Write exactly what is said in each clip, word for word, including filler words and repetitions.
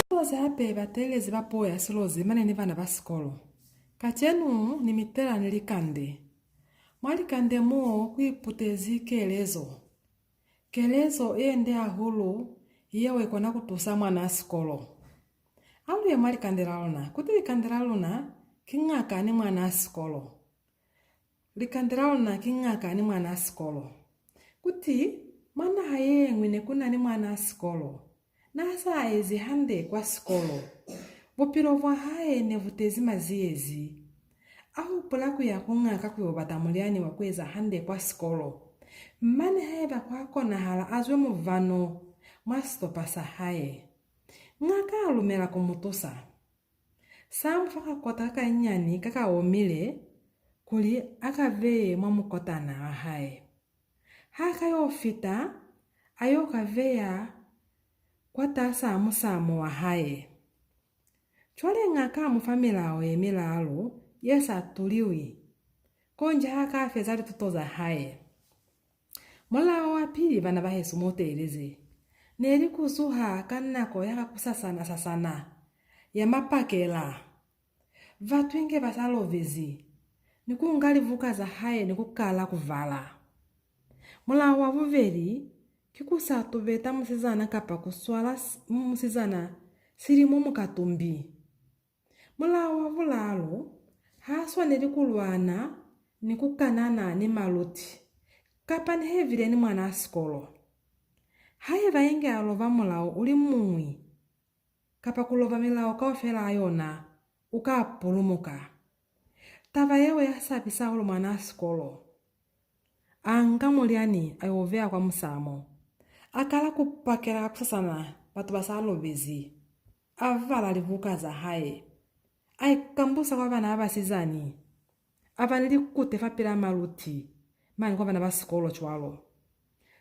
Silozi hape bateelezi ba puo ya Silozi mane ni bana ba sikolo. Kacenu ni mi tela ni likande. Mwa likande mo ku iputezi kelezo. Kelezo ye nde hahulu yeo i kona ku tusa mwanaa sikolo. A lu ye mwa likande la luna. Kuti likande la luna ki ñaka ni mwanaa sikolo. Likande la luna ki ñaka ni mwanaa sikolo. Kuti, mwa naha ye ñwi ne ku na ni mwanaa sikolo. N'a sa ezi hande kwa sikolo. Bupilo bwa hae ne bu tezi maziyezi. A hupula ku ya ku ñaka ku yo bata mulyani wa ku eza hande kwa sikolo. Mane haiba kwa konahala a zwe muvano mwa sitopa sa hae. Ñaka a lumela ku mu tusa. Sa mu fa kakota ka kanyinyani ka ka omile kuli a ka beye mwa mukotana wa hae. Ha ka yo fita, a yo ka beya kwatasaa musamo wa hae. Cwale ñaka a mu fa milao ye milaalu ye sa tuliwi, konji ha ka feza lituto za hae. Mulao wa pili, bana bahesu, mu teeleze, ne li ku zuha ka nako ya kakusasana-sasana ya mapakela. Batu inge ba sa lobezi, ni ku nga libuka za hae ni ku kala ku bala. Mulao wa bubeli ki ku sa tubeta musizana kapa ku swala s-, musizana silimo mukatumbi. Mulao wa bulalu, ha swaneli ku lwana ni ku kanana ni maluti, kapa nihebile ni mwanaa sikolo. Haiba inge a loba mulao u li muñwi, kapa ku loba milao kaufela a yona, u ka pulumuka. Taba yeo ya sabisa hahulu mwanaa sikolo. A nga mulyani a yo beya kwa musamo. A kala ku pakela kakusasana batu ba sa lobezi. A bala libuka za hae. A ikambusa kwa bana ba basizani. A ba ni likute fapilaa maluti, mane kwa bana ba sikolo cwalo.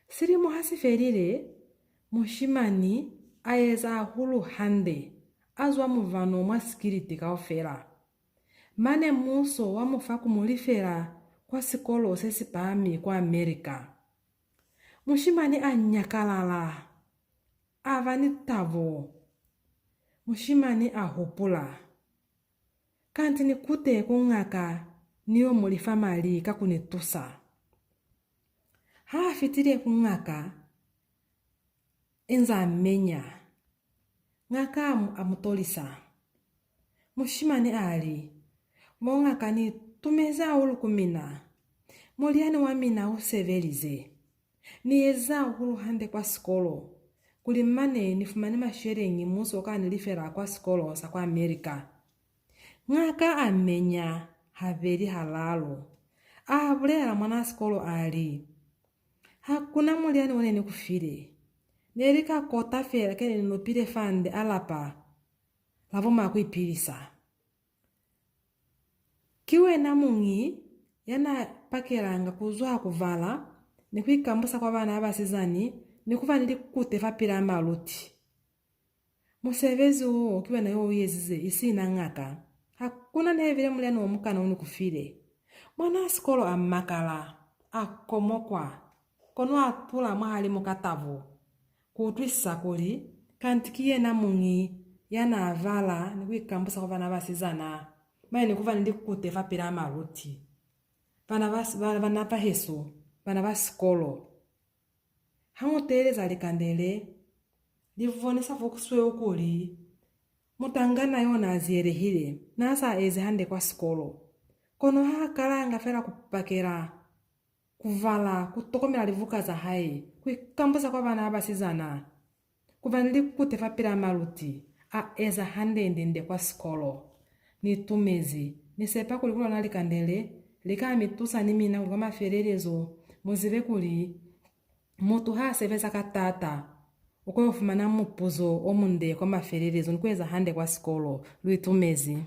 Silimo ha si felile, mushimani a eza hahulu hande, a zwa muvano mwa sikiliti kaufela. Mane muuso wa mu fa ku mu lifela kwa sikolo se si pahami kwa America. Mushimani a nyakalala, a ba ni tabo. Mushimani a hupula, "Kanti ni kute ku ñaka ni yo mu lifa mali ka ku ni tusa." Ha a fitile ku ñaka, inza menya. Ñaka a mu, a mu tolisa. Mushimani a li, "Bo ñaka, ni itumezi hahulu ku mina. Mulyani wa mina u sebelize. Ni eza hahulu hande kwa sikolo, kuli mane ni fumane masheleñi muuso u ka ni lifela kwa sikolo sa kwa America." Ñaka a menya habeli halalu. A bulelela mwanaa sikolo a li, "Ha ku na mulyani o ne ni ku file. Ne li ka kota fela ke ne ni nupile fande a lapa la bo ma ku ipilisa. Ki wena muñi ya na pakelanga ku zwa ku bala ni ku ikambusa kwa bana ba basizani ni ku ba ni likute fapilaa maluti. Musebezi wo ki wena yo u ezize, isina ñaka. Ha ku na nihebile mulyani o mukana o ni ku file." Mwanaa sikolo a makala, a komokwa, kono a tula mwahalimu ka tabo, ku utwisisa kuli kanti ki yena muñi ya naa bala ni ku ikambusa kwa bana ba basizana, mane ni ku ba ni likute fapilaa maluti. Bana ba, ba, bana bahesu, bana ba sikolo, ha mu teeleza likande le, li bonisa fo ku sweu kuli mutangana yo naa ziyelehile, naa sa ezi hande kwa sikolo. Kono ha kalanga fela ku pakela, ku bala, ku tokomela libuka za hae, ku ikambusa kwa bana ba basizana, ku ba ni likute fapilaa maluti, a eza hande-nde-nde kwa sikolo. Ni itumezi. Ni sepa kuli ku lona likande le, li ka mi tusa ni mina kuli kwa mafelelezo mu zibe kuli mutu ha sebeza ka taata, u ka yo fumana mupuzo o munde kwa mafelelezo ni ku eza hande kwa sikolo. Lu itumezi.